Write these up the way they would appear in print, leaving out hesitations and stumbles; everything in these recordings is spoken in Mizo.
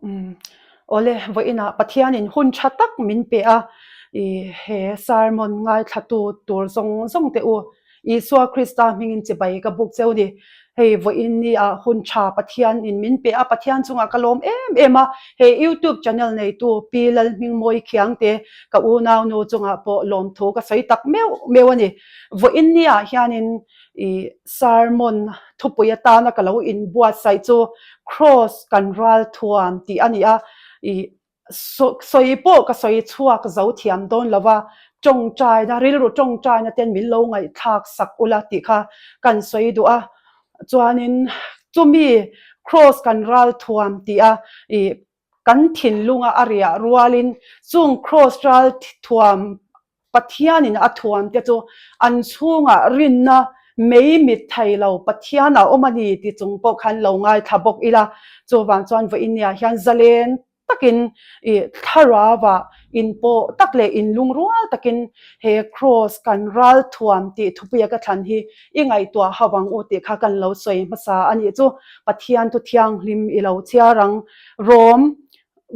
Umm awle vawiinah Pathianin hun tha tak min pe a, i he sermon ngaithlatu tur zawng zawng teh u, Isua Krista hmingin chibai ka buk cheu ni. Hei vawiin ni ah hun tha Pathianin min pe a, Pathian chungah ka lawm em em a, he YouTube channel neitu Pi Lalhmingmawi Khiangte ka unaunu chungah pawh lawmthu ka sawi tak meuh meuh a ni. Vawiin ni ah hianin I sermon thupui atana ka lo inbuatsaih chu Kraws kan ral thuam tih a ni a, i sawi pawh ka sawi chhuak zo thiam dawn lo va, tawngtaina, rilru tawngtaina ten min lo ngaihthlak sak ula tih kha kan sawi duh a. Chuanin chumi Kraws kan ral thuam tih a i kan thinlunga a riah rualin chung Kraws ral thuam Pathianin a thuamte chu an chhungah rinna mei mit thei lo Pathian a awm a ni ti chung pawh khan lo ngaithla bawk ila. Chuvang chuan vawinia hian zalen takin i thlarauah inpawh tak leh inlungrual takin he Kraws kan ral thuam tih thupuia ka thlan hi i ngaihtuah hauh ang u tih kha kan lo sawi hmasa a nih chu. Pathian thu thianghlim i lo chhiar ang. Rom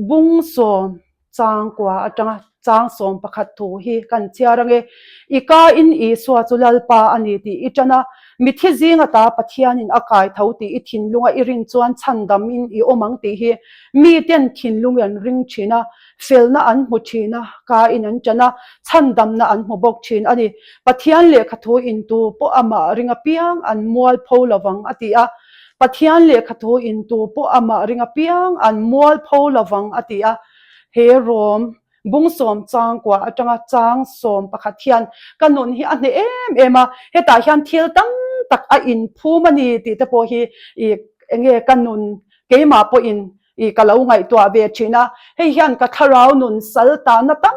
bung sawm Changkua atanga chang 11 thu hi kan chhiar ange. I ka in Isua chu Lalpa a ni tih i tan a, mithi zing ata Pathianin a kai tho tih i thinlunga i rin chuan chhandam in i awm ang tih hi miten thinlungin an ring thin a, felna an hmu thin a, ka in an tan a, chhandamna an hmu bawk thin a ni. Pathian lehkha thu in tu pawh amah ring apiang an mualpho lovang a ti a. Pathian lehkha thu in tu pawh amah ring apiang an mualpho lovang a ti a. He Rom bung sawm chang kua atanga chang 11 hian ka nun hi a hneh em em a, hetah hian thil tam tak a inphum a ni tih te pawh hi i enge ka nun keimah pawhin i ka lo ngaihtuah ve thin a, hei hian ka thlarau nun sal tahna tam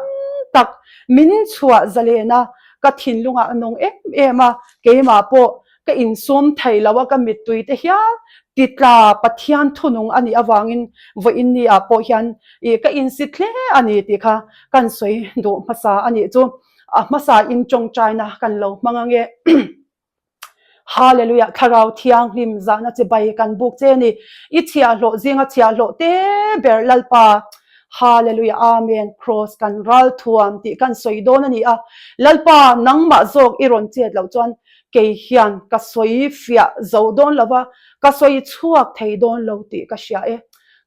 tak min chhuah zalen a, ka thinlungah a nung em em a, keimah pawh ka insum thei lo a, ka mittui te hial titla Pathian thunung a nih avangin vawiin ni ah pawh hian i ka insit hle a ni tih kha kan sawi duh hmasa a nih chu. A hmasa in tawngtaina kan lo hmang ange. Hallelujah Thlarau Thianghlim zahna chibai kan buk che ni. I chhiahhlawh zinga chhiahhlawh te ber Lalpa Hallelujah Amen Kraws kan ral thuam tih kan sawi dawn a ni a. Lalpa nangmah zawk i rawn chet loh chuan kei hian ka sawi fiah zo dawn lo va, ka sawi chhuak thei dawn lo tih ka hria e.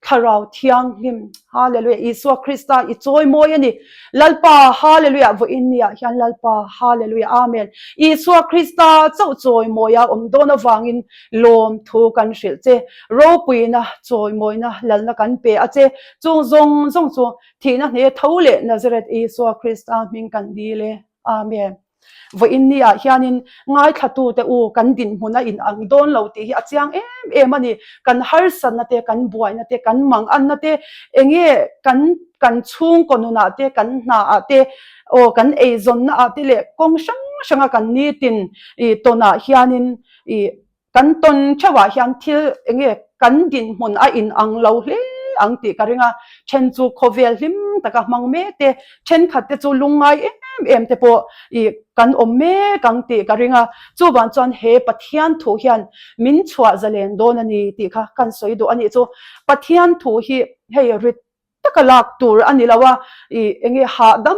Thlarau Thianghlim, Hallelujah, Isua Krista i chawi mawi a ni. Lalpa, Hallelujah, vawiin ni ah hian Lalpa, Hallelujah, Amen. Isua Krista chauh chawi mawi a awm dawn avangin lawm thu kan hrilh che. Ropuina, chawimawina, lalna kan pe a che. Chung zawng zawng chu thihna hne tho leh Nazareth Isua Krista hming kan dil e. Amen. Vawiin ni ah hianin ngaithlatute u kan dinhmun a inang dawn lo tih hi a chiang em em a ni. Kan harsatna te, kan buaina te, kan manganna te, enge kan kan chhungkaw nunah te, kan hna ah te, aw kan eizawnna ah te leh kawng hrang hranga kan nitin ih tawnah hianin ih Kan tawn theuhah hian thil eng nge kan dinhmun a inang lo hle ang tih ka ring a, then chu khawvel hlim taka hmang mek te, thenkhat te chu lungngai em em te pawh ih kan awm mek ang tih ka ring a. Chuvang chuan he Pathian thu hian min chhuah zalen dawn a ni tih kha kan sawi duh a nih chu. Pathian thu hi hei rit taka lak tur a ni lo a, ih enge hahdam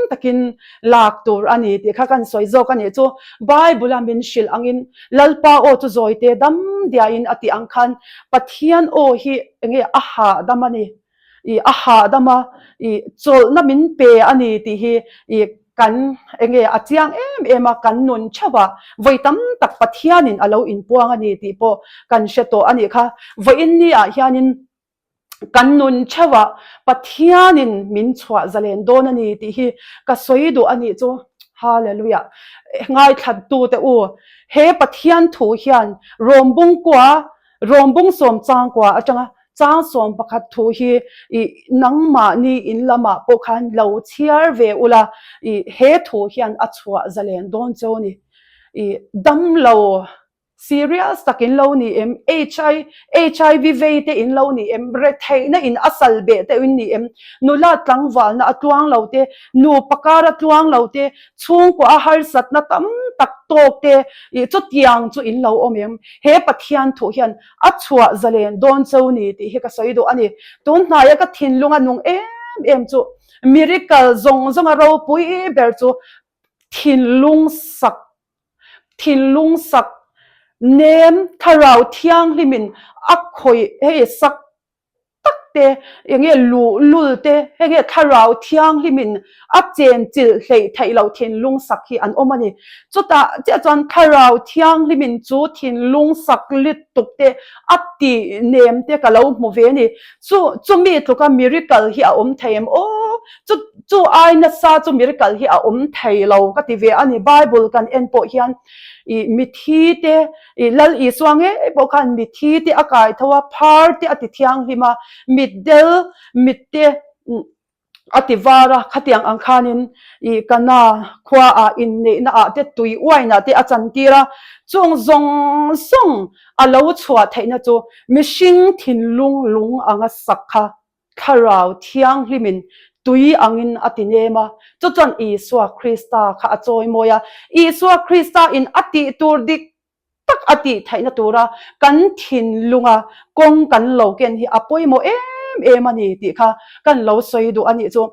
takin lak tur a ni tih kha kan sawi zawk a nih chu. Bible a min hrilh angin Lalpa aw chu zawite dam diahin a tih ang khan Pathian aw hi enge a hahdam a ni, ih a hahdam a, ih chawlhna min pe a ni tih hi ih kan enge a chiang em em a, kan nun theuh a, vawi tam tak Pathianin a lo inpuang a ni tih pawh kan hre tawh a nih kha. Vawiin ni ah hianin Kan nun theuhah Pathianin min chhuah zalen dawn a ni tih hi ka sawi duh a nih chu. Hallelujah. Ngaithlattu te u, he Pathian thu hian Rawmbung kua, Rawmbung sawm chang kua atanga chang 11 thu hi i nangmahni in lamah pawh khan lo chhiar ve ula, i he thu hian a chhuah zalen dawn cheu a ni. I damlo Serious tak in lo ni em? HI, HIV vei te in lo ni em? Retheihna in a sal beh te in ni em? Nula tlangvalna a tluang lo te, nupa kar a tluang lo te, chhungkua a harsatna tam tak. tak tawk te ih chutiang chu in lo awm em? He Pathian thu hian a chhuah zalen dawn cho ni tih hi ka sawi duh a ni. Tun hnaia ka thinlunga nung em em chu miracle zawng zawnga ropui ber chu thinlung sak thinlung sak nem thlarau thianghlimin a khawih hei sak tak te, enge luhlul te, henge thlarau thianghlimin a chen chilh hleih theih loh thinlung sak hi an awm a ni. Chutah chiah chuan thlarau thianghlimin chu thinlung sak lutuk te a tih nem te ka lo hmu ve a ni. Chu chumi tluka miracle hi a awm thei em aw? Chu chu ai nasa chu miracle hi a awm thei lo ka ti ve a ni. Bible kan en pawh hian ih mithi te Ih Lal Isua ngei pawh khan mithi te a kai tho a, phar te a ti thianghlim a, mitdel mit te a ti var a, khatiang ang khanin ih Kana khuaah inneihna ah te tui uainah te a chantir a, chung zawng zawng a lo chhuah theihna chu mihring thinlung lung anga sak kha Thlarau Thianghlimin tui angin a ti nem a, chu chuan Isua Krista kha a chawimawi a. Isua Krista in a tih tur dik tak a tih theihna tura kan thinlunga kawng kan lo ken hi a pawimawh em em a ni tih kha kan lo sawi duh a nih chu.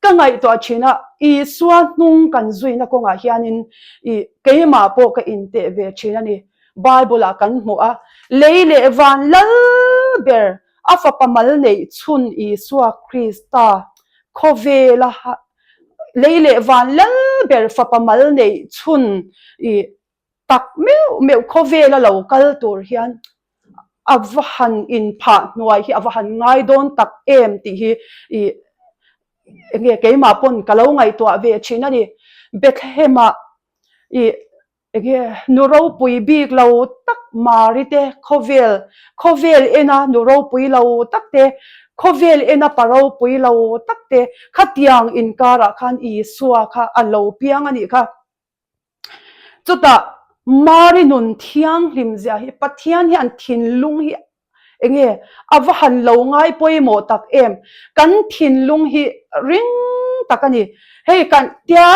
Ka ngaihtuah thin a, Isua hnung kan zuina kawngah hianin keimah pawh ka inteh ve thin a ni. Bible-ah kan hmu a, lei leh van lal ber A fapa mal neih chhun Isua Krista khawvela lei leh van lal ber fapa mal neih chhun i tak meuh meuh khawvela lo kal tur hian a va han inphah hnuai hi a va han ngai dawn tak em tih hi i enge keimah pawn ka lo ngaihtuah ve thin a ni. Bethlehem-ah i Enge nu ropui bik lo tak Mari te khawvel khawvel ena nu ropui lo tak te khawvel ena pa ropui lo tak te khatiang inkarah khan Isua kha a lo piang a nih kha. Chutah Mari nun thianghlim zia hi Pathian hian thinlung hi Enge a va han lo ngai pawimawh tak em? Kan thinlung hi ring tak a ni. Hei kan tia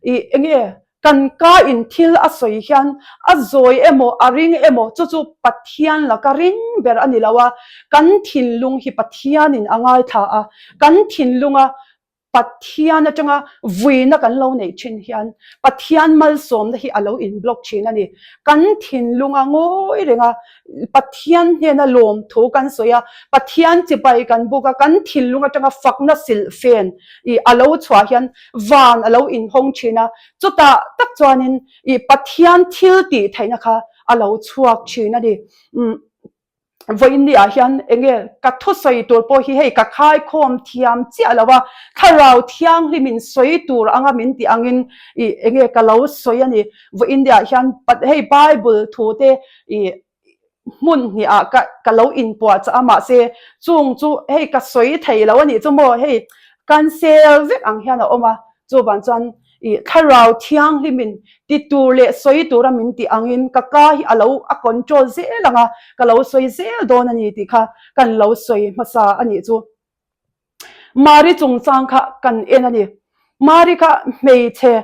ih enge kan ka in thil a sawi hian a zawi emaw a ring emaw chu chu Pathian laka ring ber a ni lo a, kan thinlung hi Pathianin a ngaithla a, kan thinlunga Pathian atanga vuina kan lo neih thin hian Pathian malsawmna hi a lo in block thin a ni. Kan thinlunga ngawi renga Pathian hnena lawmthu kan sawi a, Pathian chibai kan buk a, kan thinlung atanga fakna silhfen ih a lo chhuah hian van a lo inhawng thin a, chutah tak chuanin ih Pathian thil tih theihna kha a lo chhuak thin a ni. Vawiin ah hian enge ka thusawi tur pawh hi hei ka khaikhawm thiam chiah lo a, thlarau thianghlim in sawi tur anga min tih angin ih enge ka lo sawi a ni. Vawiin ah hian hei Bible thu te ih hmun hnih ah ka ka lo inpuahchah a mahse chung chu hei ka sawi thei lo a nih chu maw hei cancel vek ang hian a awm a, chuvang chuan I thlarau thianghlimin ti tur leh sawi tura min tih angin ka ka hi a lo a control zel ang a, ka lo sawi zel dawn a ni tih kha kan lo sawi hmasa a nih chu. Mari chungchang kha kan en a ni. Mari kha hmeichhe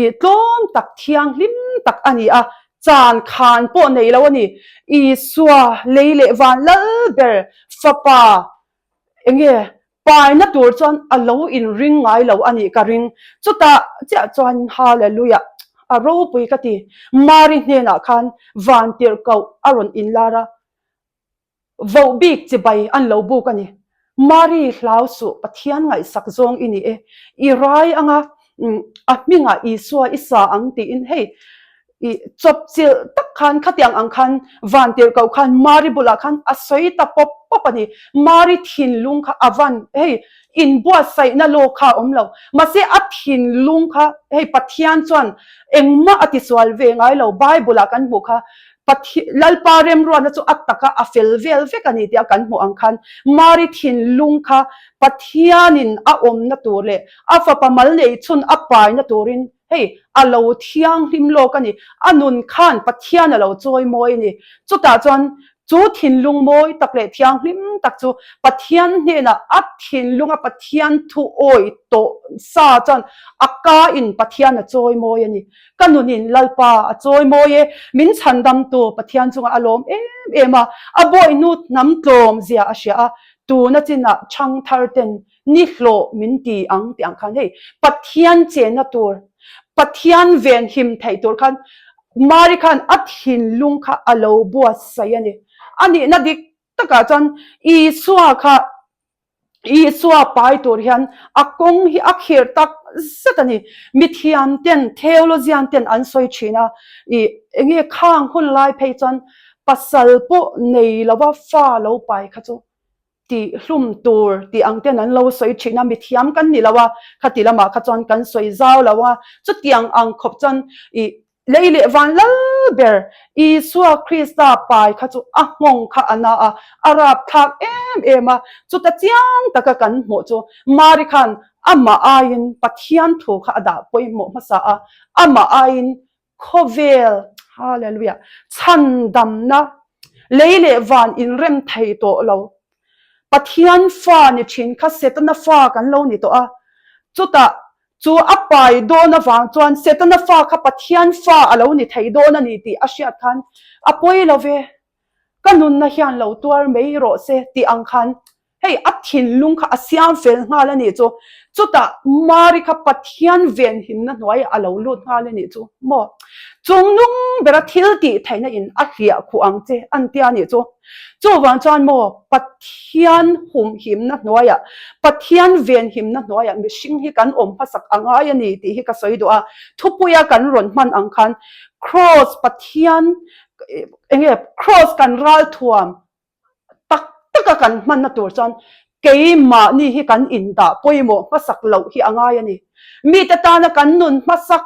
i tlawm tak thianghlim tak a ni a, chan khan pawh nei lo a ni. Isua lei leh van lal ber fapa enge Paina tur chuan a lo inring ngai lo a nih ka ring. Chutah chiah chuan Hallelujah! A ropui ka ti. Mari hnenah khan vantirhkoh a rawn inlar a, voh bik chibai an lo buk a ni. Mari hlau suh, Pathian ngaihsak zawng i ni e. I rai anga a hmingah Isua i sa ang tiin hei I chawp chilh tak khan khatiang ang khan vantirhkoh khan Mari bulah khan a sawi ta pawp pawp a ni. Mari thinlung kha a van hei inbuatsaihna law kha a awm lo. Mahse a thinlung kha hei Pathian chuan engmah a tisual ve ngai lo. Bible ah kan hmuh kha Pathian Lalpa remruatna chu a taka a fel vel vek a ni tih a kan hmuh ang khan Mari thinlung kha Pathianin a awmna tur leh a fapa mal nei chhun a paina turin Hei, a lo thianghlim lawk a ni. A nun khan Pathian a lo chawi mawi a ni. Chutah chuan. Chu thinlung mawi tak leh thianghlim tak chu Pathian hnenah a thinlunga Pathian thu awi tawh sa chuan a ka in Pathian a chawi mawi a ni. Ka nunin Lalpa a chawi mawi e, min chhandamtu Pathian chungah a lawm em em a, a bawihnu hnam tlawm zia a hria a, tuna chinah chhangthar ten ni hlawh min ti ang tih ang khan hei Pathian chenna tur, Pathian venhim theih tur khan Mari khan a thinlung kha a lo buatsaih a ni. A nihna dik takah chuan Isua kha Isua pai tur hian a kawng hi a khirh tak zet a ni. Mithiam ten, theologian ten an sawi thin a, ih enge khang hun lai phei chuan pasal pawh nei lova fa lo pai kha chu tih hlum tur tih ang ten an lo sawi thin a, mithiam kan ni lo a, khati lamah kha chuan kan sawi zau lo a, chutiang ang khawp chuan ih lei leh van lal ber Isua Krista pai kha chu a nghawng kha a na a, a rapthlak em em a, chuta chiang taka kan hmuh chu Mari khan amah aiin Pathian thu kha a dah pawimawh hmasa a, amah aiin Khawvel, Hallelujah, chhandamna, lei leh van inrem thei tawh lo. Pathian fa ni thin kha Setana fa kan lo ni tawh a, chutah chu a pai dawn avang chuan Setana fa kha Pathian fa a lo ni thei dawn a ni tih a hriat khan a pawi lo ve. Ka nunna hian lo tuar mai rawh se tih ang khan Hei a thinlung kha a siam fel nghal a nih chu. Chutah Mari kha Pathian venhimna hnuaiah a lo lut nghal a nih chu maw? Chungnung bera thil tih theihna in a hliah khuh ang che an tia a nih chu. Chuvang chuan maw Pathian humhimna hnuaiah, Pathian venhimna hnuaiah mihring hi kan awm hmasak a ngai a ni tih hi ka sawi duh a. Thupuia kan rawn hman ang khan Kraws Pathian enge Kraws kan ralthuam tak taka kan hmanna tur chuan keimahni hi kan indah pawimawh hmasak loh hi a ngai a ni. Mite tana kan nun hmasak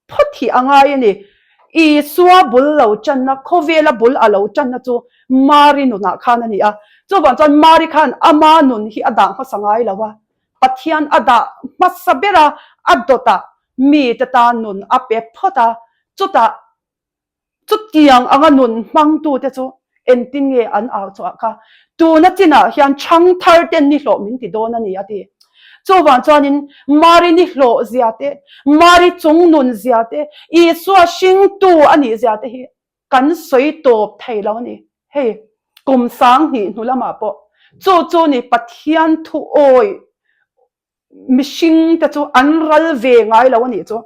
phawt hi a ngai a ni. Isua bul lo tanna, khawvela bul a lo tanna chu Mari nunah khan a ni a. Chuvang chuan Mari khan ama nun hi a dah hmasa ngai lo a, Pathian a dah hmasa ber a, a dawtah mite tan nun a pe phawt a, chutah Chutiang anga nun hmangtute chu engtin nge an au chhuah kha? Tuna chinah hian chhang thar ten ni hlawh min ti dawn a ni, a ti. Chuvang chuanin Mari ni hlawh zia te, Mari chung nun zia te, Isua hringtu a nih zia te hi kan sawi tawp thei lo a ni. Hei, kum 2000 hnu lamah pawh chu chu ni Pathian thu awih Mihring te chu an ral ve ngai lo a nih chu.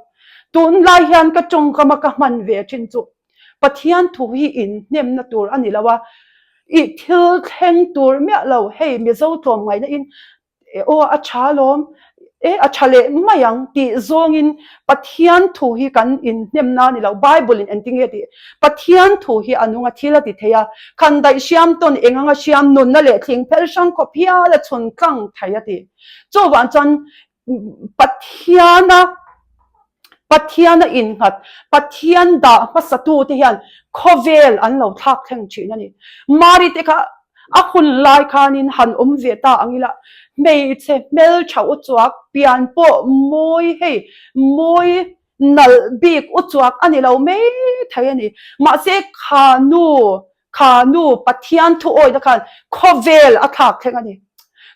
Tunlai hian ka tawngkam a ka hman ve thin chu Pathian thu hi inhnemna tur a ni lo a, i thil thleng tur miah lo, hei Mizo tlawmngaihna in aw a tha alawm, e a tha leh mai ang tih zawngin Pathian thu hi kan inhnemna a ni lo, Bible in engtinge tih Pathian thu hi a nung a thil a ti thei a, khandaih hriam tawn eng anga hriam nunna leh thling phel hrang khawp hial a chhun tlang thei a ti. Chuvang chuan Pathiana Pathiana innghat, Pathian dah hmasatu te hian khawvel an lo thlak thleng thin a ni. Mari te kha a hun lai khanin han awm ve ta ang ila, hmeichhe hmeltha uchuak pian pawh mawi hei mawi Nalh bik uchuak a ni lo mai thei a ni. Mahse kha nu, kha nu Pathian thu awihna khan khawvel a thlak thleng a ni.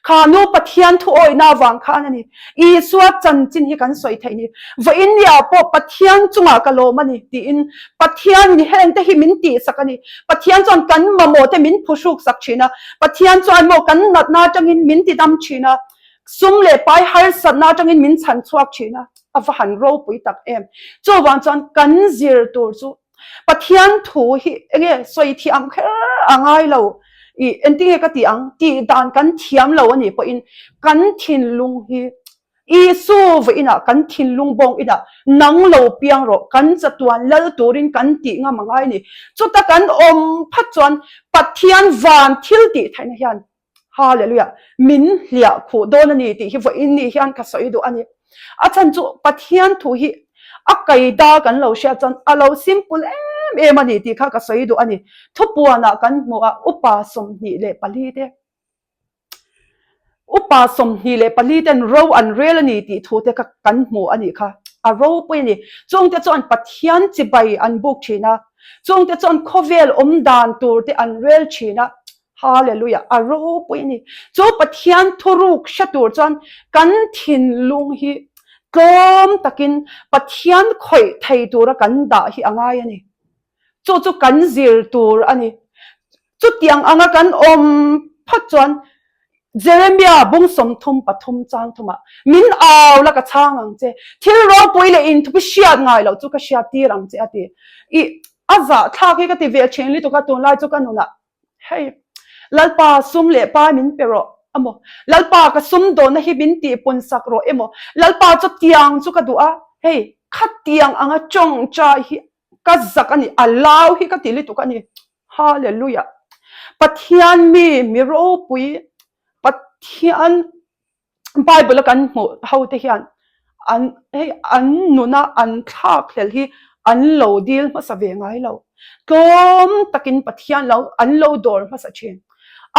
Kha nu Pathian thu awihna avang khan a ni. Isua chanchin hi kan sawi theih ni. Vawiin nia pawh Pathian chungah ka lawm a ni tiin Pathian ni heng te hi min tihsak a ni. Pathian chuan kan mamawh te min phuhruk sak thin a. Pathian chuan maw kan natna atangin min tidam thin a. Sum leh pai harsatna atangin min chhan chhuak thin a. A va han ropui tak em. Chuvang chuan kan zir tur chu Pathian thu hi enge sawi thiam kher a ngai lo. I engtinge ka tih ang? Tih dan kan thiam lo a nih pawhin kan thinlung hi Isu vawiinah kan thinlung bawng inah nang lo piang rawh, kan chatuan lal turin kan tih ngam a ngai a ni. Chuta kan awm phat chuan Pathian van thil tih theihna hian Hallelujah! Min hliah khuh dawn a ni tih hi vawiin ni hian ka sawi duh a ni. A chhan chu Pathian thu hi a kaida kan lo hriat chuan a lo simple em em a ni tih kha ka sawi duh a ni. Thupuanah kan hmuh a upa 24 te upa 24 ten ro an rel a ni tih thu te kha kan hmu a nih kha. A ropui a ni. Chungte chuan Pathian chibai an buk thin a. Chungte chuan khawvel awm dan tur te an rel thin a. Hallelujah! A ropui a ni. Chu Pathian thuruk hre tur chuan kan thinlung hi tlawm takin Pathian khawih thei tura kan dah hi a ngai a ni. Chu chu kan zir tur a ni. Chutiang anga kan awm phawt chuan Jeremia bung 33 chang thumah, Min au la ka chhang ang che, thil ropui leh inthupi hriat ngai loh chu ka hriat tir ang che a ti. I a zahthlak hi ka ti ve thin lutuk a, tunlai chu ka nunah hei Lalpa sum leh pai min pe rawh emaw, Lalpa ka sum dawnna hi min tihpun sak rawh emaw, Lalpa chu tiang chu ka duh a, hei khatiang anga tawngtai hi ka zak a ni, a lau hi ka ti lutuk a ni. Hallelujah! Pathian mi, mi ropui, Pathian Bible a kan hmuh ho te hian an hei an nuna an thlak hlel hi an lo dil hmasa ve ngai lo. Tlawm takin Pathian lo an lo dawr hmasa thin.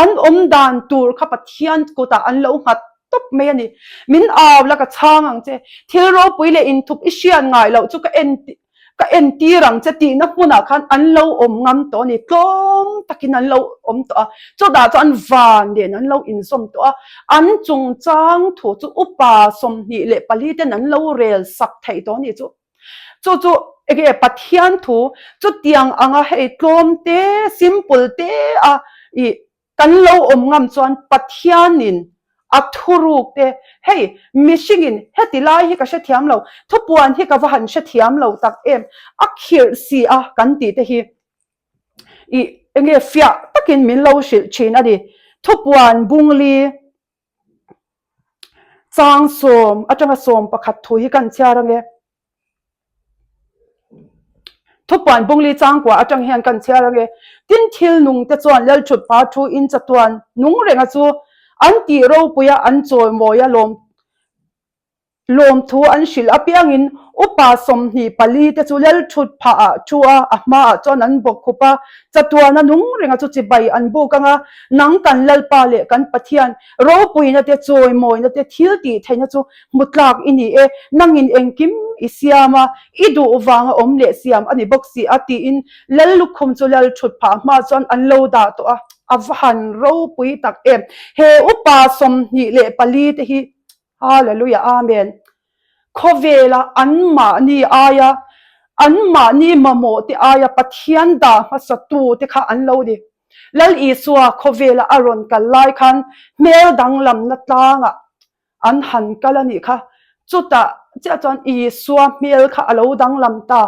An awm dan tur kha Pathian kutah an lo nghat tawp mai a ni. Min au la ka chhang ang che. Thil ropui leh inthup i hriat ngai loh chu ka en ka entir ang che tihna hmunah khan an lo awm ngam tawh a ni, tlawm takin an lo awm tawh a, chutah chuan van nen an lo inzawm tawh a, an chungchang thu chu upa 24 ten an lo rel sak theih tawh a ni chu. Chu chu enge Pathian thu chutiang anga hei tlawm te, simple te a ih Kan lo awm ngam chuan Pathianin a thuruk te, hei mihringin heti lai hi ka hrethiam lo, thupuan hi ka va han hrethiam lo tak em, a khirh si a kan tih te hi i enge fiah takin min lo hrilh thin a ni. Thupuan bungli chang sawm atanga 11 thu hi kan chhiar ange. Thupuan bungli changkua atang hian kan chhiar ange. Tin thil nung te chuan Lalthutpa thu in chatuan nung renga chu an tih ropui a an chawimawi a lawm lawmthu an hrilh apiangin upa 24 te chu Lalthutphah ah thu a a hmaah chuan an bawk khup a chatuan a nung renga chu chibai an buk anga nang kan Lalpa leh kan Pathian ropuina te chawimawina te thil tih theihna chu Hmu tlak i ni e, nangin engkim i siam a, i duh vanga awm leh siam a ni bawk si a, tiin Lal lukhum chu Lal thut phah hma chuan an lo dah tawh a, a va han ropui tak em. He upa 24 te hi, Hallelujah Amen, khawvela anmahni aia, anmahni mamawh te aia Pathian dah hmasa tu te kha an lo ni. Lal Isua khawvela a rawn kal lai khan hmel danglamna tlangah An han kal a nih kha. Chutah chiah chuan Isua hmel kha a lo danglam ta.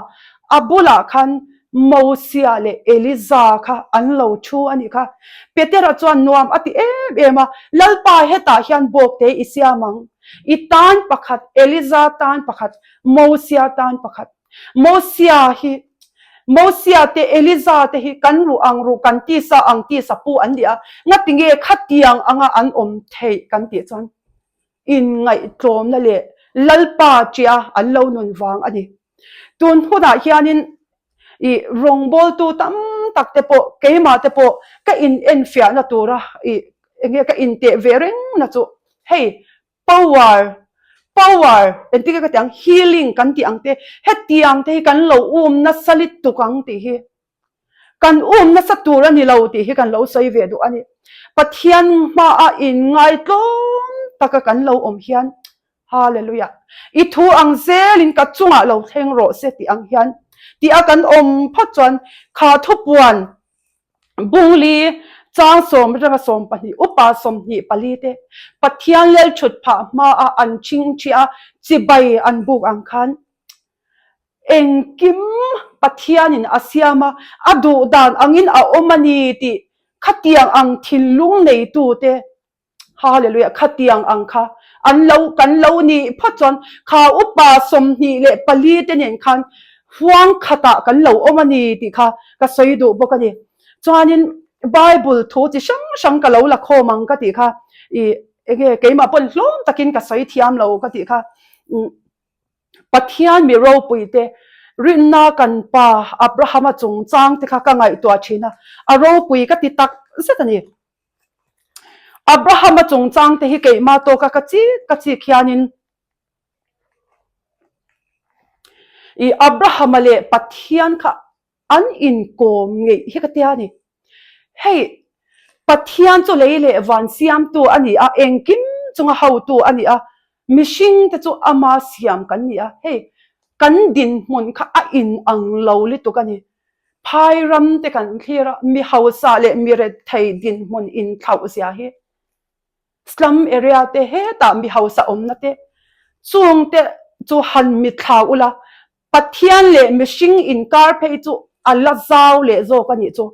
A bulah khan Mosia leh Eliza kha an lo thu a nih kha. Petera chuan nuam a ti em em a, Lalpa hetah hian bawkte i siam ang. I tan pakhat, Eliza tan pakhat, Mosia tan pakhat. Mosia hi, Mosia te, Eliza te hi kan ruh ang ruh, kan tisa ang tisa pu an ni a, ngatinge khatiang anga an awm theih kan tih chuan inngaihtlawmna leh Lalpa tia an lo nun vang a ni. Tun hunah hianin i rawngbawltu tam tak te pawh, keimah te pawh ka inenfiahna tura i enge ka inteh ve rengna chu hei Power, power, engtin nge ka tih ang, healing kan tih ang te, hetiang te hi kan lo um nasa lutuk ang tih hi, kan um nasa tur a ni lo tih hi kan lo sawi ve duh a ni. Pathian hmaah inngaitlawm taka kan lo awm hian, Hallelujah, i thu ang zelin ka chungah lo thleng rawh se tih ang hian, tih a kan awm phawt chuan kha thupuan Bungli chang sawm atanga 12 upa 24 te Pathian lel thut phah hmaah an ching thi a, chibai an buk ang khan engkim Pathianin a siam a, a duh dan angin a awm a ni tih khatiang ang thinlung neitute Hallelujah, khatiang ang kha an lo kan lo nih phawt chuan kha upa 24 te nen khan huang khatah kan lo awm a ni tih kha ka sawi duh bawk a ni. Chuanin Bible thu chi hrang hrang ka lo la khawm ang ka tih kha i enge keimah pawn hlawm takin ka sawi thiam lo ka tih kha Pathian mi ropui te rinna kan pa Abrahama chungchang te kha ka ngaihtuah thin a, a ropui ka ti tak zet a ni. Abrahama chungchang te hi keimah tawka ka chik ka chik hianin i Abrahama leh Pathian kha. an inkawm ngeih hi ka tia a ni. Hei, Pathian chu lei leh van siamtu a ni a, engkim chunga hotu a ni a, mihring te chu ama siam kan ni a, hei, kan dinhmun kha a inang lo lutuk a ni. Phai ram te kan thlir a, mi hausa leh mi rethei dinhmun inthlauh zia hi. Slum area te hetah mi hausa awmna te chung te chu han mitthla ula, Pathian leh mihring inkar phei chu a la zau leh zawk a nih chu.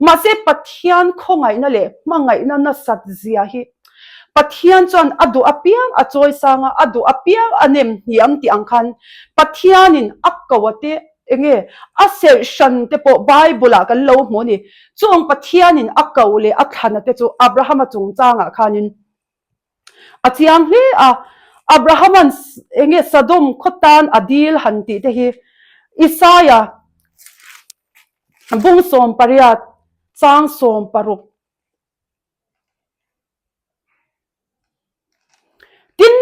Mahse Pathian khawngaihna leh hmangaihna nasat zia hi Pathian chuan a duh apiang a chawi sang a, a duh apiang a nem hniam tih ang khan Pathianin a ko a te enge a serh hran te pawh Bible ah kan lo hmu a ni. Chung Pathianin a ko leh a thlana te chu Abrahama chungchangah khanin A chiang hle a, Abrahama'n enge Sodom khaw tan a dil han tih te hi Isaia bung 18 chang 60. Tin,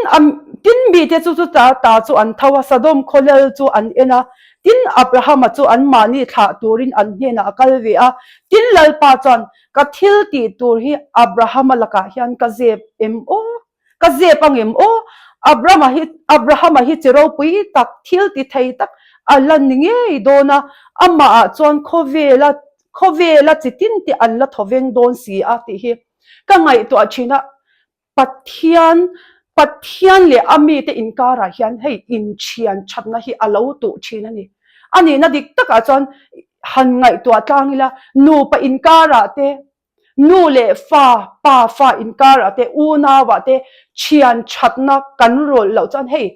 tin mite chu chuta ta chu an tho a, Sodom khaw lal chu an en a, tin Abrahama chu anmahni thlah turin an hnenah a kal ve a, tin Lalpa chuan Ka thil tih tur hi Abrahama lakah hian ka zep em aw? Ka zep ang em aw? Abrahama hi Abrahama hi chi ropui tak, thil ti thei tak a la ni ngei dawn a, amahah chuan khawvela khawvela chi tin te an la thaw veng dawn si a tih hi ka ngaihtuah thin a. Pathian, Pathian leh a mite inkarah hian hei inthian thatna hi a lo tuh thin a ni. A nihna dik takah chuan han ngaihtuah tlang ila, nupa inkarah te, nu leh fa, pa fa inkarah te, unauah te thian thatna kan rawlh loh chuan hei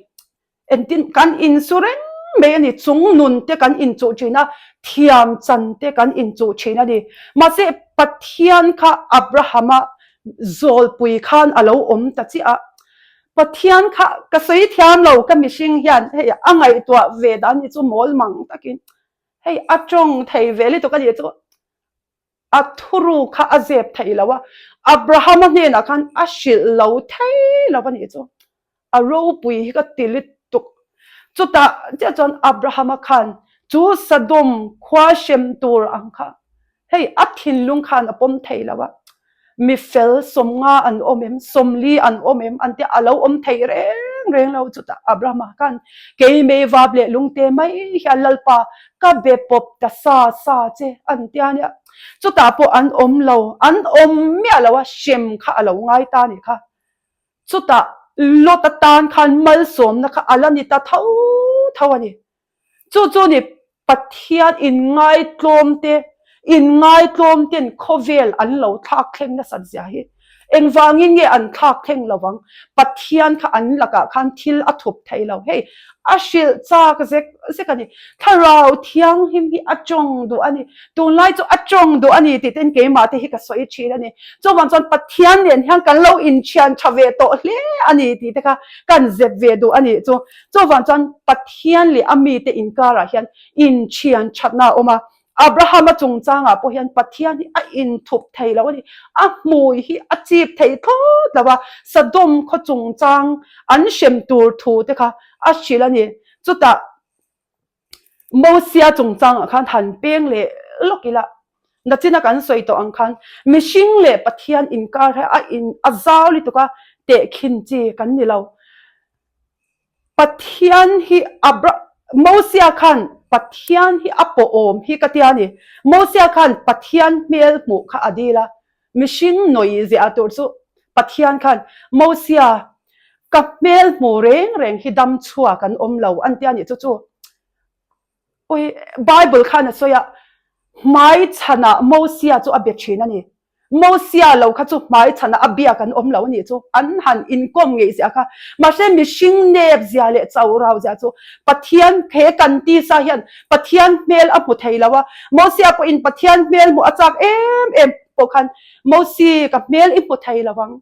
Engtin kan insu reng mai a ni, chung nun te kan inchuh thin a, thiam chan te kan inchuh thin a ni. Mahse Pathian kha Abrahama zawlpui khan a lo awm ta chiah a, Pathian kha ka sawi thiam lo, ka mihring hian hei a ngaihtuah ve dan hi chu mawl mang takin hei a tawng thei ve lutuk a nih chu. A thuru kha a zep thei lo a, Abrahama hnenah khan a hrilh lo thei lo a nih chu. A ropui hi ka ti lutuk. Chutah chiah chuan Abrahama khan chu Sodom khua hrem tur ang kha hei a thinlung khan a pawm thei lo a. Mi fel 50 an awm em, 40 an awm em an tia a lo awm thei reng reng lo. Chutah Abrahama khan kei mei vap leh lungte mai hian Lalpa ka be pawp ta sa sa che an tia nia. Chutah pawh an awm lo, an awm miah lo a, hrem kha a lo ngai ta a nih kha. Chutah Lot atan khan malsawmna kha a la ni ta tho tho a ni. Chu chu ni Pathian inngaitlawm te, inngaitlawm ten khawvel an lo thlak thleng nasat zia hi. Engvangin nge an thlak thleng lo vang? Pathian kha an lakah khan thil a thup thei lo. Hei, a hrilh chak zek zek a ni. Thlarau Thianghlim hi a tawng duh a ni. Tunlai chu a tawng duh a ni tih ten keimah te hi ka sawi thin a ni. Chuvang chuan Pathian nen hian kan lo inthian tha ve tawh hle a ni tih te kha kan zep ve duh a nih chu. Chuvang chuan Pathian leh a mite inkarah hian inthian thatna a awm a. Abrahama chungchangah pawh hian Pathian hi a inthup thei lo a ni. A hmui hi a chip thei thlawt lo a, Sodom khaw chungchang an hrem tur thu te kha a hrilh a ni. Chutah Mosia chungchangah khan han peng leh lawk ila, nachina kan sawi tawh ang khan mihring leh Pathian inkar hi a in a zau lutuk a, tehkhin chi kan ni lo. Pathian hi Abra Mosia khan Pathian hi a pawhawm hi ka tia ni. Mosia khan Pathian hmel hmuh kha a dil a, mihring nawi ziah tur chu Pathian khan Mosia ka hmel hmu reng reng hi dam chhuak an awm lo an tia ni chu chu Ui Bible khan a sawi a, hmai chhanah Mosia chu a be thin a ni. Mosia lo kha chu hmai chhanah a biak an awm lo a nih chu. An han inkawm ngeih zia kha. Mahse mihring nep zia leh chau rau zia chu Pathian he kan tisa hian Pathian hmel a hmu thei lo a. Mosia pawhin Pathian hmel hmuh a chak em em pawh khan Mosi ka hmel i hmu thei lo ang.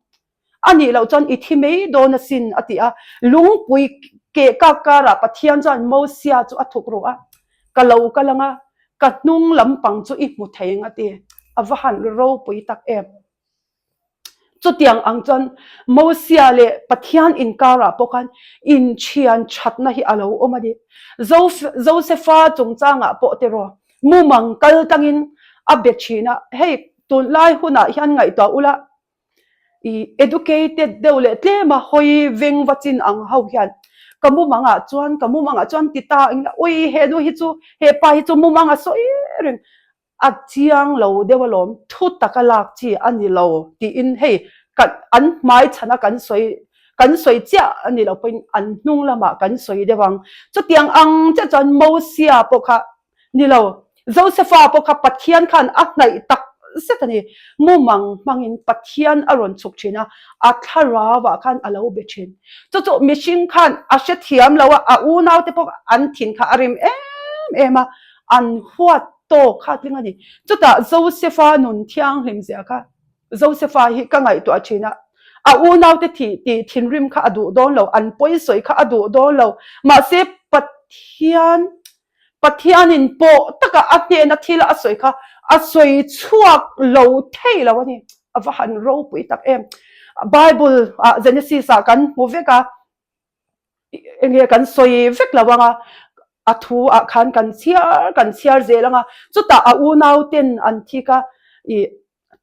A nih loh chuan i thi mai dawn asin, a ti a. Lungpui keh kak karah Pathian chuan Mosia chu a thuk ruh a, Ka lo kal ang a, ka hnung lampang chu i hmu thei ang, a ti. A va han ropui tak em! Chutiang ang chuan Mosia leh Pathian inkarah pawh khan inthian thatna hi a lo awm a ni. Josefa chungchangah pawh tiraw? Mumang kal tlangin a be thin a, hei tunlai hunah hian ngaihtuah ula i educated deuh leh tlem a hawi veng va chin ang ho hian ka mumangah chuan ka mumangah chuan ti ta eng ila ui he nu hi chu he pa hi chu mumang a sawi reng a chiang lo deuh alawm thu taka lak chi a ni lo tiin hei kan an hmai chhana kan sawi kan sawi chiah a ni lo pawhin an hnung lamah kan sawi deuh ang chutiang ang chiah chuan Mosia pawh kha Ni lo, Josefa pawh kha Pathian khan a hnaih tak zet a ni. Mumang hmangin Pathian a rawn chhuk thin a, a thlarauah khan a lo be thin. Chu chu mihring khan a hrethiam lo a, a unaute pawh an thin kha a rim em em a, an huat tawk kha tling a ni. Chutah Josefa nun thianghlim zia kha Josefa hi ka ngaihtuah thin a, a unaute thih tih thinrim kha a duh dawn lo, an pawisawi kha a duh dawn lo. Mahse Pathian Pathianin pawh taka a hnena thil a sawi kha a sawi chhuak lo thei lo a ni. A va han ropui tak em. Bible ah Genesis ah kan hmu vek a, enge kan sawi vek lo ang a, a thu ah khan kan chhiar kan chhiar zel ang a, chutah a unau ten an thik a, ih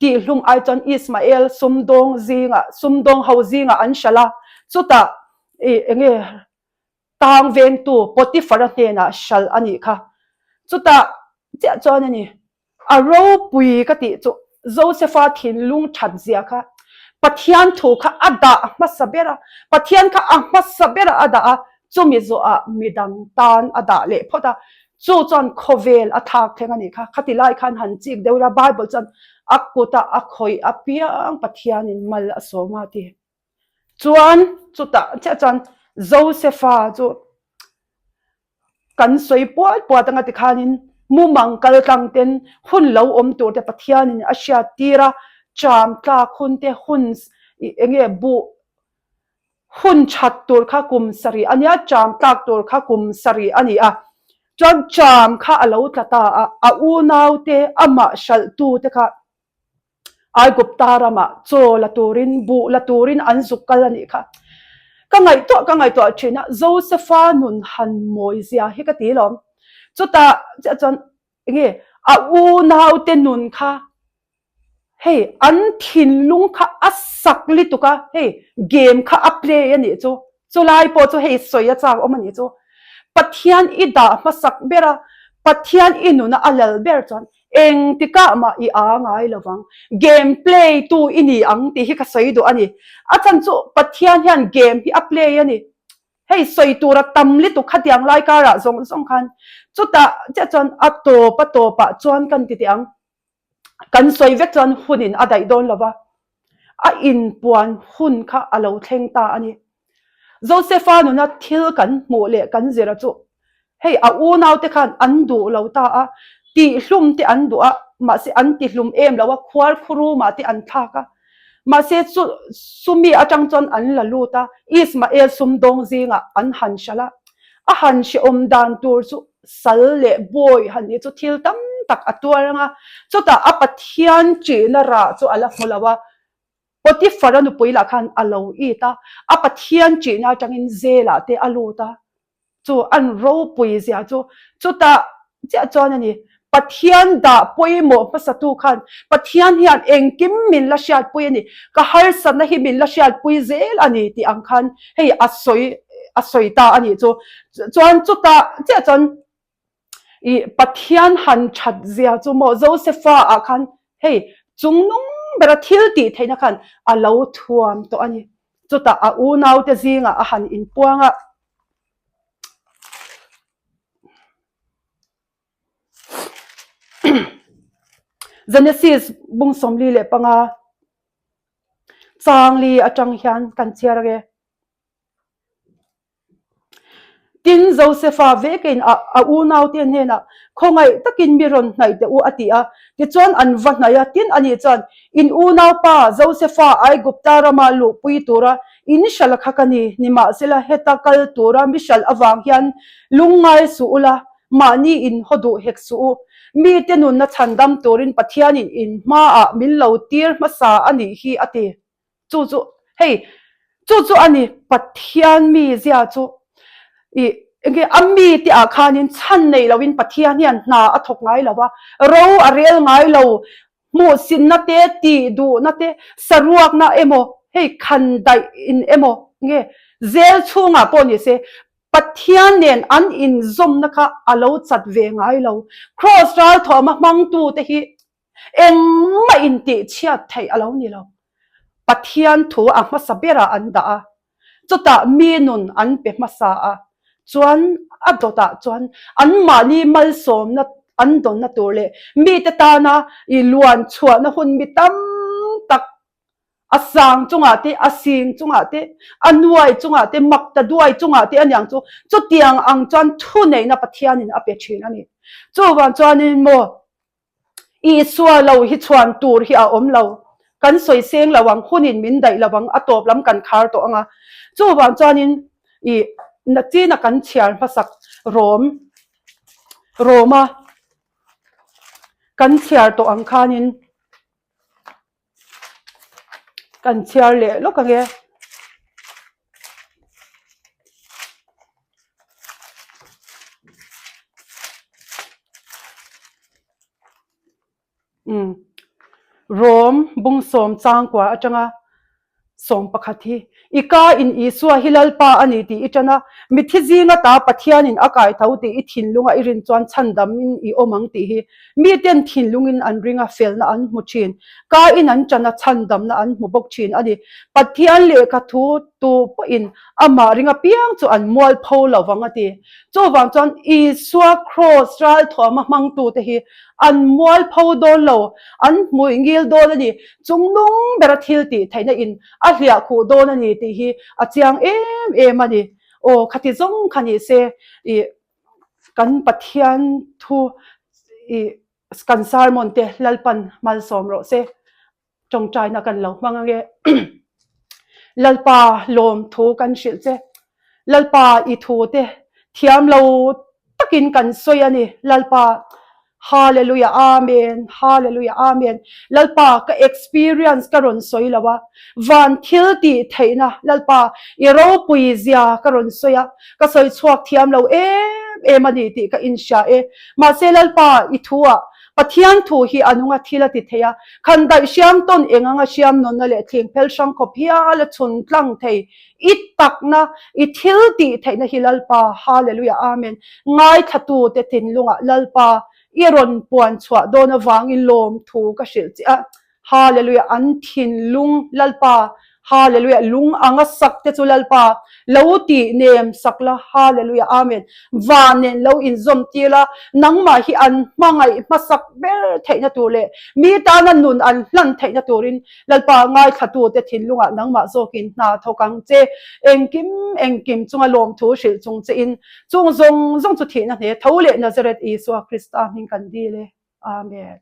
tihhlum ai chuan Ismael sumdawng zingah sumdawng ho zingah an hralh a, chutah ih enge Tang vengtu Potiphar-a hnenah hralh a nih kha. Chutah chiah chuan a ni, a ropui ka tih chu Josefa thinlung that zia kha Pathian thu kha a dah hmasa ber a, Pathian kha a hmasa berah a dah a, chumi zawhah midang tan a dah leh phawt a, chu chuan khawvel a thlak thleng a nih kha. Khati lai khan han chik deuh ila Bible chuan a kuta a khawih apiang Pathianin mal a sawm a ti. Chuan chutah chiah chuan Josefa chu kan sawi puat puat anga tikhanin mumang kal tlang ten hun lo awm tur te Pathianin a hriat tir a, cham tlak hun te hun eng nge buh hun that tur kha kum sarih a nia, cham tlak tur kha kum sarih a ni a. Chuan cham kha a lo tla ta a, a unau te amah hralh tu te kha Aigupta ramah chaw la turin, buh la turin an zuk kal a nih kha. Ka ngaihtuah ka ngaihtuah thin a, Josefa nun han mawi zia hi ka ti lawm. Chutah chiah chuan enge a unaute nun kha hei an thinlung kha a sak lutuk a, hei game kha a play a nih chu. Chulai pawh chu hei sawi a chak awm a nih chu. Pathian i dah hmasak ber a, Pathian i nuna a lal ber chuan engtikah mah i aa ngai lo vang. Game play tu i ni ang tih hi ka sawi duh a ni. A chhan chu Pathian hian game hi a play a ni. Hei sawi tura tam lutuk khatiang lai karah zawng zawng khan chutah chiah chuan a tawp a tawpah chuan kan ti teh ang. Kan sawi vek chuan hunin a daih dawn lo va, a inpuan hun kha a lo thleng ta a ni. Josefa nuna thil kan hmuh leh kan zira chu hei a unaute khan an duh lo ta a, tihhlum te an duh a, mahse an tihlum em lo a, khuar khurumah te an thlak a, mahse chu chumi atang chuan an la lut a, Ismael sumdawng zingah an han hralh a, a han hrehawm dan tur chu Sal leh bawi han nih chu thil tam tak a tuar ang a, chutah a Pathian ṭihna rah chu a la hmu lo a, Potiphar-a nupui lah khan a lo it a, a Pathian ṭihna aṭangin zelah te a lut a, chu an ropui zia chu chutah chiah chuan a ni. Pathian dah pawimawh hmasatu khan Pathian hian engkim min la hriatpui a ni, ka harsatna hi min la hriatpui zel a ni tih ang khan hei a sawi a sawi ta a nih chu. Chuan chutah chiah chuan ih Pathian han that zia chu maw Josefa ah khan hei chungnung bera thil tih theihna khan a lo thuam tawh a ni. Chutah a unaute zingah a han inpuang a. Genesis bung 45 changli atang hian kan chhiar ange. Tin, Josefa vekin a a unaute hnenah, Khawngaih takin mi rawn hnaih teh u, a ti a. Tichuan an va hnaih a, tin ani chuan, In unaupa Josefa Aigupta rama luhpui tura in hralh kha ka ni, nimahsela heta kal tura mi hralh avang hian lungngai suh ula, mahni in haw duh hek suh u. Mite nunna chhandam turin Pathianin in hmaah min lo tir hmasa a nih hi, a ti. Chu chu, hei, chu chu a ni, Pathian mizia chu i. Enge a mite ah khanin chhan nei loin Pathian hian hna a thawk ngai lo a, ro a rel ngai lo, hmuhsinna te, tih duhna te, saruakna emaw, hei khan daih in emaw nge zel chhungah pawh ni se Pathian nen an inzawmna kha a lo chat ve ngai lo. Kraws ralthuama hmangtute hi Engmah intihchhiat theih a lo ni lo. Pathian thu a hmasa berah an dah a, chutah mi nun an pe hmasa a, chuan a dawtah chuan anmahni malsawmna an dawnna tur leh mite tana i luan chhuahna hun mi tam tak a sang chungah te, a sing chungah te, a nuai chungah te, mak ta duai chungah te aniang chu chutiang ang chuan thuneihna Pathianin a pe thin a ni. Chuvang chuanin maw Isua lo hi chhuan tur hi a awm lo. Kan sawi seng lo ang, hunin min daih lo ang, a tawp lam kan khar tawh ang a. Chuvang chuanin i nachina kan chhiar hmasak Rom, Roma kan chhiar tawh ang khanin kan chhiar leh lawk ang e. Umm Rom bungsawm changkua atanga 11 hi, I ka in Isua hi Lalpa a ni tih i tan a, mitthi zinga ta Pathianin a kai tho tih i thinlunga i rin chuan chhandamin i awm ang tih hi miten thinlungin an ring a, felna an hmu thin. Ka in an tan a, chhandamna an hmu bawk thin a ni. Pathian lehkha thu tu pawhin amah ring apiang chu an mualpho lo vang a ti. Chuvang chuan Isua kraws ralthuama hmangtute hi an mualpho dawn lo, an hmuih ngil dawn a ni. Chungnung bera thil tih theihna in a hliah khuh dawn a ni tih hi a chiang em em a ni. Aw khati zawng kha ni se i kan Pathian thu i kan sermon te Lalpan malsawm rawh se. Tawngtaina kan lo hmang ange. Lalpa lawm thu kan hrilh che. Lalpa i thu te thiam lo takin kan sawi a ni. Lalpa Hallelujah Amen Hallelujah Amen Lalpa ka experience ka rawn sawi lo a, van thil tih theihna Lalpa i ropui zia ka rawn sawi a, ka sawi chhuak thiam lo em em a ni tih ka inhria e. Mahse Lalpa i thu ah Pathian thu hi a nunga thil a ti thei a, khan daih hriam tawn eng anga hriam nunna leh thling phel hrang khawp hial a chhun tlang thei I takna, i thil tih theihna hi Lalpa, Hallelujah Amen, ngaithlatute thinlungah Lalpa i rawn puan chhuah dawn avangin lawmthu ka hrilh che a, Hallelujah, an thinlung Lalpa, Hallelujah, lung anga sak te chu Lalpa lo tih nem sak la, Hallelujah Amen, van nen lo inzawm tir la, nangmah hi an hmangaih hmasak ber theihna tur leh mi tana nun an hlan theihna turin Lalpa ngaithlatute thinlungah nangmah zawkin hna thawk ang che. Engkim engkim chunga lawmthu hrilh chung chein chung zawng zawng chu thihna hne tho leh Nazareth Isua Krista hming kan dil e. Amen.